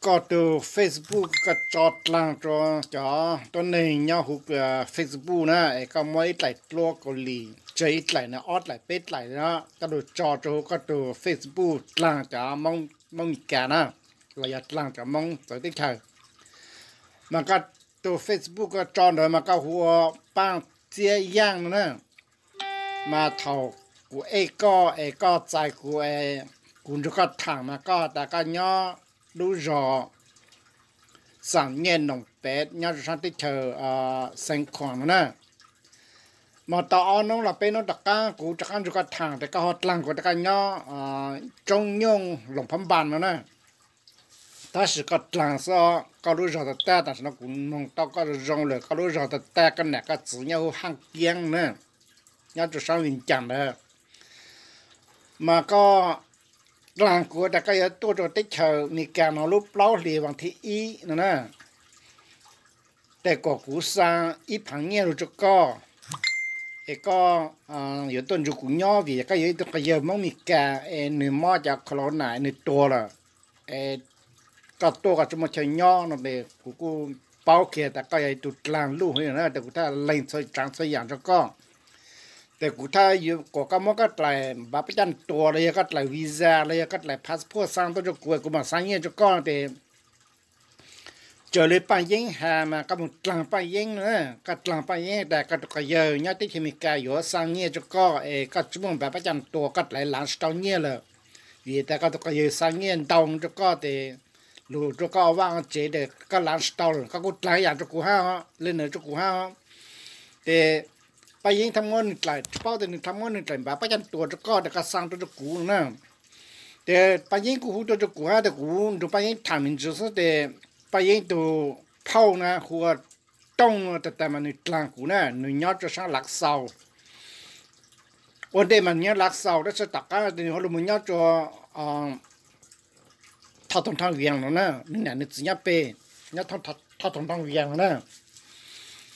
koj tus Facebook koj tso dlaag rua cov tuab neeg nyob huv Facebook na, es koj muab ib dlaim dluab Kaus Lim, tseg ib dlaim na, ob dlaim peb dlaim na, koj lug tso rua huv koj tus Facebook dlaag cov Moob Mes Kas na, los yog dlaag cov Moob txawv teb chaws. Mas koj tus Facebook koj tso ntawd mas koj hu ua Paaj Txiab Yaaj no na. Mas thaum kuv ej koj es koj txais kuv es kuv nrug koj thaam mas koj has tas koj nyob lub zog Xam Nyej Noom Pev nyob rua saab teb chaws Xeev Khuam no na. Mas tau ob nub los peb nub tom qaab kuv rov qaab nrug koj thaam tes koj ho dlaag kuv tas koj nyob Tsoob Nyooj Loos Phab Npas no na. Tab sis koj dlaag xwb, koj lub zog tag tag, tam sim no kuv noog tau koj zoo lawm, koj lub zog tag tag, koj nam koj txiv nyob huv Haaj Kiab na, nyob rua saab Vias Cas ntawd. Mas koj dlaag kuv tas koj yuav tuaj rua teb chaws Amelikas no lub plaub hlis vas thib ib no na, tes kom kuv xaa ib phaav nyiaj lug rua koj, es koj yuav tuaj nrug kuv nyob vim koj yog ib tug qhov yawg Moob Mes Kas es nwg mob cov corona nwg tuag lawm, es koj tuaj koj tsi muaj chaw nyob no tes kuv kuj paub kiag tas koj yog ib tug dlaag luj heev na, tes kuv thiaj lees txhua tsaav txhua yaam rua koj. Tes kuv thiaj kom koj muab koj dlaim npav pab caj tuas los yog koj dlaim visa los yog koj dlaim passport xaa tuaj rua kuv, kuv maam xaa nyiaj rua koj tes Raws li Paaj Yeeb has mas koj moog dlaag Paaj Yeeb na, koj dlaag Paaj Yeeb tas koj tus quas yawg nyob teb chaws Amelikas yuav xaa nyiaj rua koj es koj tsi muaj npav pab caj tuas koj dlaim laav tsi tau nyiaj lawm. Vim tas koj tus quas yawg xaa nyiaj ntau rua koj tes lug rua koj vaj tsev tes koj laav tsi tau lawm, koj kuj dlaag yaam rua kuv hab, le ntawd rua kuv hab. Tes Paaj Yeeb thaam muab nwg dlaim, tsi paub tas nwg thaam muab nwg dlaim npav pab caj tuas rua koj tes koj xaa tuaj rua kuv na. Tes Paaj Yeeb kuj hu tuaj rua kuv hab tes kuv nrug Paaj Yeeb thaam me ntsis xwb tes Paaj Yeeb tug phauj na hu ua Tooj tag tag mas nwg dlaag kuv na, nwg nyob rua saab Lav Xaus. Ua ntej mas nyob Lav Xaus tab sis tom qaab nwg ho lug moog nyob rua Thoj Thoo Thaj Vias no na, nwg nam nwg txiv nyob peg, nyob Thoj Thoo Thaj Vias no na.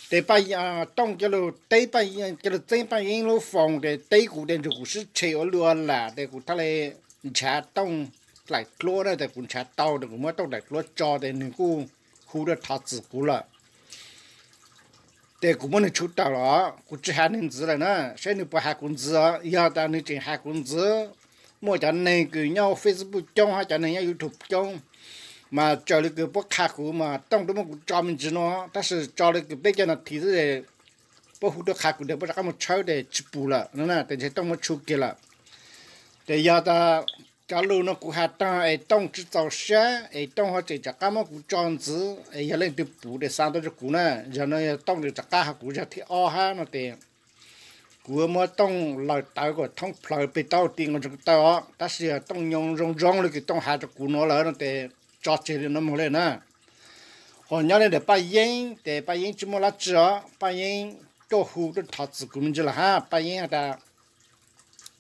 Tes Tooj coj lug teb, coj lug txeeb Paaj Yeeb lub foos tes teb kuv tes nrug kuv sib tshe ua luj ua lam tes kuv thiaj li nrhav Tooj dlaim dluab na, tes kuv nrhav tau tes kuv muab Tooj dlaim dluab tso tes nwg kuj hu tuaj thov txim kuv lawm. Tes kuv muab nwg tshuv tawm los, kuv tsi has nwg ntxiv lawm na, saib nwg puas has kuv ntxiv os. Yog tas nwg tseem has kuv ntxiv, muaj cov neeg kws nyob Facebook coob hab cov neeg nyob YouTube coob, mas raws li kws puab qha kuv mas Tooj twb muab kuv tso me ntsis no, tab sis tso li kws peb caug nas this xwb, puab hu tuaj qha kuv tes puab rov qab moog tshawb tes tsi pum lawm no na, tes ntshe Tooj muab tshuv kiag lawm. Tes yog tas cov lug no kuv has taag es Tooj tsi txaus sab es Tooj ho tseem rov qab muab kuv tso ntxiv es yog leej twg pum tes xaa tuaj rua kuv na. Yog no yog Tooj rov qab has kuv zag thib ob hab no tes kuv muab Tooj lawm tawv kom thoob plawg peg taub ti nkaus tsev taw os, tab sis yog Tooj nyob zoo zoo li kws Tooj has rua kuv nuav lawm no tes tso tseg li no moog le na. Ho nyob le ntawm Paaj Yeeb tes Paaj Yeeb tsi muaj dlaab tsi os, Paaj Yeeb tuaj hu tuaj thov txim kuv me ntsis lawm hab. Paaj Yeeb has tas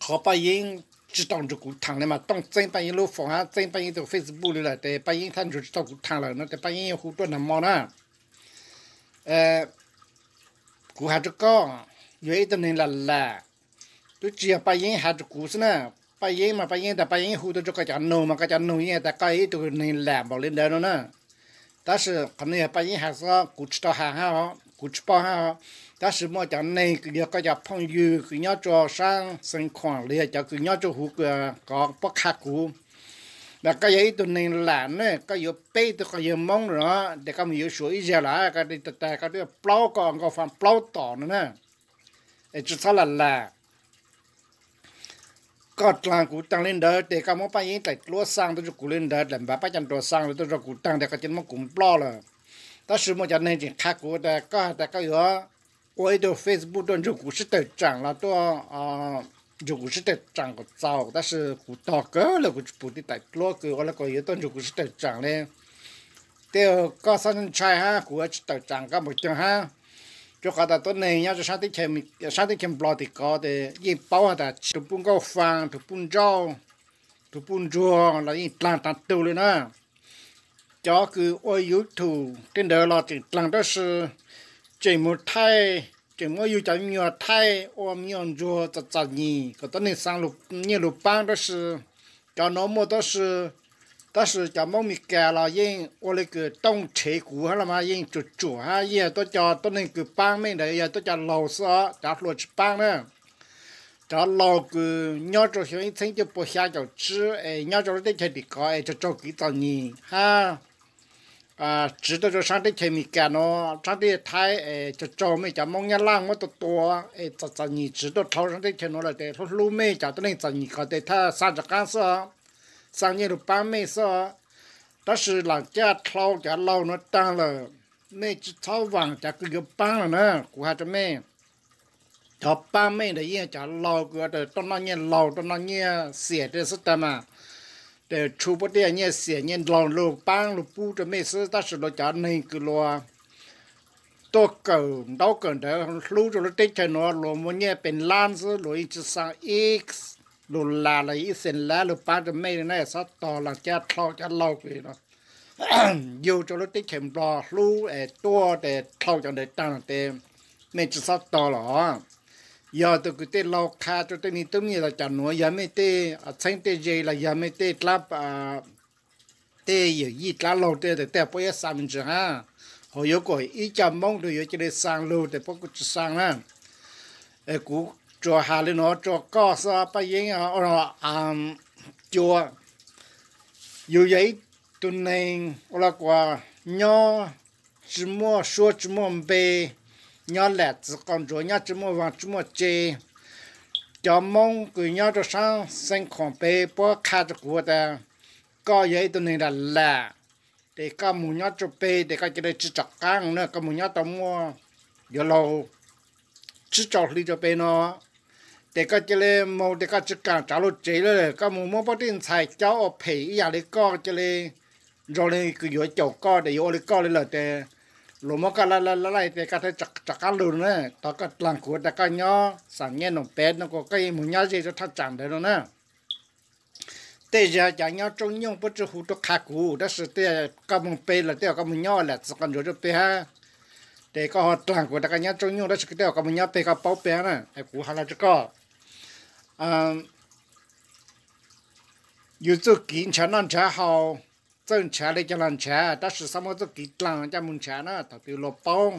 qhov Paaj Yeeb tsi tau nrug kuv thaam li mas Tooj txeeb Paaj Yeeb lub foos hab txeeb Paaj Yeeb tus Facebook li lawm tes Paaj Yeeb thaaj nrug tsi tau kuv thaam lawm no tes Paaj Yeeb yuav hu tuaj nag mo na. Kuv has rua koj, yog ib tug neeg lam lam, twb tsi yog Paaj Yeeb has rua kuv xwb na. Paaj Yeeb mas Paaj Yeeb tas Paaj Yeeb hu tuaj rua koj cov nug mas koj cov nug yeej tas koj ib tug neeg lam npaum li ntawd no na. Tab sis qhov no yog Paaj Yeeb has xwb, kuv tsi tau has hab, kuv tsi paub hab. Tab sis muaj cov neeg kws yog koj cov phooj ywg kws nyob rua saab Xeev Khuam los yog cov kws nyob rua huv kws kov puab qha kuv, mas koj yog ib tug neeg lam ne, koj yuav peb tug quas yawg Moob lawm no, tes koj mus yuav Suav ib zag lawm, koj tag koj twb plaub, koj nkaus faa plaub tom no na. Es tsi txhob lam lam. Koj dlaag kuv taag li ntawd tes koj muab Paaj Yeeb dlaim dluab xaa tuaj rua kuv li ntawd, dlaim npav pab caj tuas xaa tuaj rua kuv taag tes koj cia muab kuv nploj lawm. Tab sis muaj cov neeg tseem qha kuv tas koj has tas koj yuav ua ib tug Facebook tuaj nrug kuv sib tawm tsaam los tuaj nrug kuv sib tawm tsaam kom txaus, tab sis kuv tog kawg lawm kuv tsi pum tiv daim dluab kws ua le kom yuav tuaj nrug kuv sib tawm tsaam li. Tej koj xav ntshai hab kuv yuav tsi tawm tsaam koj npaum caag hab. Rua qhov tas tuab neeg nyob rua saab teb chaws Nplog tim ko tes yeej paub has tas tus puj nkauj Faa, tus puj nrauj, tus puj ntsuag los yeej dlaag taag tug li na. Cov kws ua YouTube tej ntawd los tseem dlaag tab sis tseem mus thaij, tseem muab yug cov me nyuam thaij ua me nyuam ntsuag txom txom nyem kom tuab neeg xaa nyiaj lug paab tab sis cov nuav muaj tab sis Tab sis cov Hmoob Mes Kas los yeej ua li kws tooj rhev kuv hab los mas yeej tsuam tsuam hab, yeej yog tuab cov tuab neeg kws paab mej ntawd yog tuab cov laug xwb os, cov hluas tsis paab na. Cov laug kws nyob rau xyoo ib txheeb cuaj pua xya caum tsib es nyob rau lub teb chaws tim kov es tsaug tsaug kev txom nyem hab tsiv tuaj rau saab teb chaws Amelikas nuav, saab teb chaws Thaib es tsaug tsaug mej cov Hmoob Nyab Laj muab tua tua es txom txom nyem tsiv tuaj dhau saab teb chaws nuav lawm tes hlub hlub mej cov tuab neeg txom nyem ko tes thaj xaa rov qaab xwb os, xaa nyiaj lug paab mej xwb os. Tab sis lam caj dlhau cov laug nuav taag lawm, mej tsi txhob vaam cov kws yuav paab lawm na, kuv has rua mej. Cov paab mej ntawd yeej yog cov laug kws tuaj noj nyiaj laug tuaj noj nyiaj xiam tej xwb tag mas, tes tshu puab tej nyiaj xiam nyiaj laug lug paab lug pub rua mej xwb, tab sis luag cov neeg kws luag tuaj kawm ntaub kawm ntawv hlub rua lub teb chaws nuav luag muaj nyiaj pes lab xwb luag yeej tsi xaa ib lus las los ib xees lab lug paab rua mej li na, txhob tog lam caj dlhau cov laug kws yug rua lub teb chaws Nplog hlub es tuaj tes dlhau cov ntawd taag tes mej tsi txhob tog los. Yog tug kws tej laug qha rua tej me tub me nyuam los cov nuav yog mej tej txheeb tej ze los yog mej tej dlaab tej yawm yij dlaab laug tej tes tej puab yuav xaa me ntsis hab, ho yuav kom ib co Moob tug yuav ca le xaa lug tes puab kuj tsi xaa na. Kuv tsuas has li nuav rua koj xwb Paj Yeeb Cua, yus yog ib tug neeg ua los kuas nyob tsi muaj suab tsi muaj npe, nyob lam txwv qau ntsuav, nyob tsi muaj vaag tsi muaj tse. Cov Moob kws nyob rua saab Xeev Khuam pem puab qha rua kuv tas koj yog ib tug neeg lam lam, tes koj moog nyob rua pem tes koj ca le tsi rov qaab na, koj moog nyob tau muaj yuav luag tsib rau hli rua pem no, tes koj ca le moog tes koj tsi kaam rov lug tsev lawm, koj moog muab puab tej ntxhais caub ua phem ib yaam li koj, ca le nrug le kws yuav caum koj tes yuav ua li koj li lawm tes luag muab koj laij laij laij tes koj thiaj rov qaab lug na. Tog koj dlaag kuv tas koj nyob xaam nyaj noom pem no kuas koj yeej moog nyob ze rua thaj tsaam ntawd no na. Tej zag cov nyob Tsoob Nyooj puab tsi hu tuaj qha kuv, tab sis tej koj moog pem los tej koj moog nyob lam txwv qau ntsuav rua pem hab, tes koj ho dlaag kuv tas koj nyob Tsoob Nyooj tab sis tej koj moog nyob pem koj paub pem na. Kuv has los rua koj, yus txuj kev nrhav noj nrhav haus, txawj nrhav le caag los nrhav tab sis xob muab txuj kev dlaag coj moog nrhav na. Thaum twg luag paub,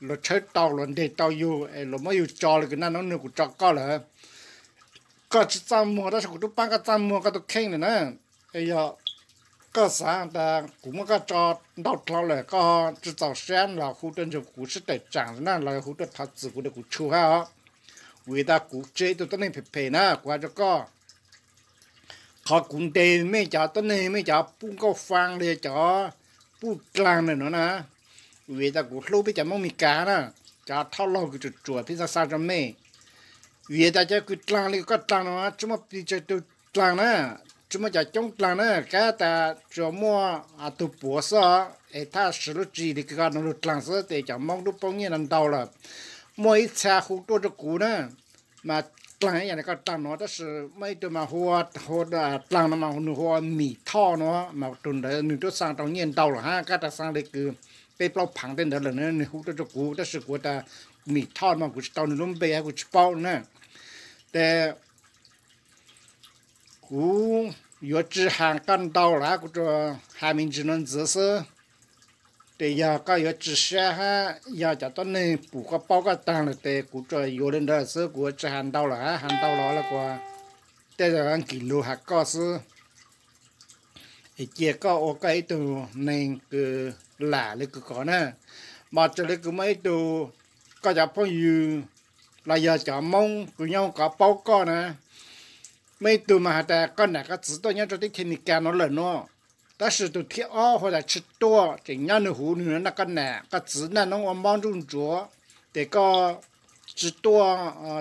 luag tshawb tau, luag nteg tau yug es luag muab yug tso li kws naj noob nwg kuv tso koj lawm, koj tsi txaj muag tab sis kuv tub paab koj txaj muag koj tug kheej lawm na. Yog koj xav tas kuv muab koj tso ntau dlhau lawm koj tsi txaus sab los hu tuaj nrug kuv sib tawm tsaam na, los hu tuaj thov txim kuv tes kuv tshu hab os. Vim tas kuv tsi yog ib tug tuab neeg phem phem na, kuv has rua koj. Qhov kuv ntes mej cov tuab neeg, mej cov puj nkauj faa los yog cov puj dlaag ntawm nuav na, vim tas kuv hlub peb cov Moob Mes Kas na, cov thauj laug kws tsuam tsuam peb xaa xaa rua mej. Vim tas cov kws dlaag li kws koj dlaag no tsi muaj pes tsawg tug dlaag na, tsi muaj cov coob dlaag na, kab tas tsuas muaj tug puav xwb os. Es thaj swv lub tswv yim li kws koj no lug dlaag xwb tes cov Moob tub poob nyiaj no ntau lawm. Muaj ib txha hu tuaj rua kuv na, mas dlaag ib yaam li koj dlaag no tab sis muaj ib tug mas hu, hu dlaag no mas nwg hu ua Mim Thoj no, mas tug ntawd nwg tub xaa tau nyiaj ntau lawm hab, kab tas xaa li kws peb plaub phaav tej ntawd lawm na, nwg hu tuaj rua kuv tab sis kuv tas Mim Thoj mas kuv tsi tau nwg lub npe hab kuv tsi paub na. Tes kuv yuav tsi has koj ntau lawm hab, kuv tsuas has me ntsis no ntxiv xwb. Tes yog koj yuav tsi sab hab yog cov tuab neeg pum koj paub koj taag lawm tes kuv tsuas yuav li ntawd xwb, kuv yuav tsi has ntau lawm hab, has ntau los kuas tej zag nkim lug has koj xwb. Es cia koj ua koj ib tug neeg kws lam li kws kov na. Mas raws li kws muaj ib tug koj cov phooj ywg los yog cov Moob kws nyob kov paub koj na, muaj ib tug mas has tas koj nam koj txiv tuaj nyob rau teb chaws Amelikas no lawm no, tab sis tus thib ob hu tas tsi tuaj, tseem nyob nwg huv nwg noj koj nam koj txiv naj noob ua mob ntsuj ntsuav, tes koj tsi tuaj,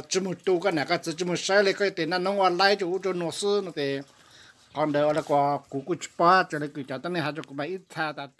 tsi moog tu koj nam koj txiv, tsi moog saib li, koj tes naj noob ua laib rua ub rua nuav xwb no tes, qhov ntawd ua li kuas kuv kuj tsi paub, raws li kws cov tuab neeg has rua kuv mas ib txha tas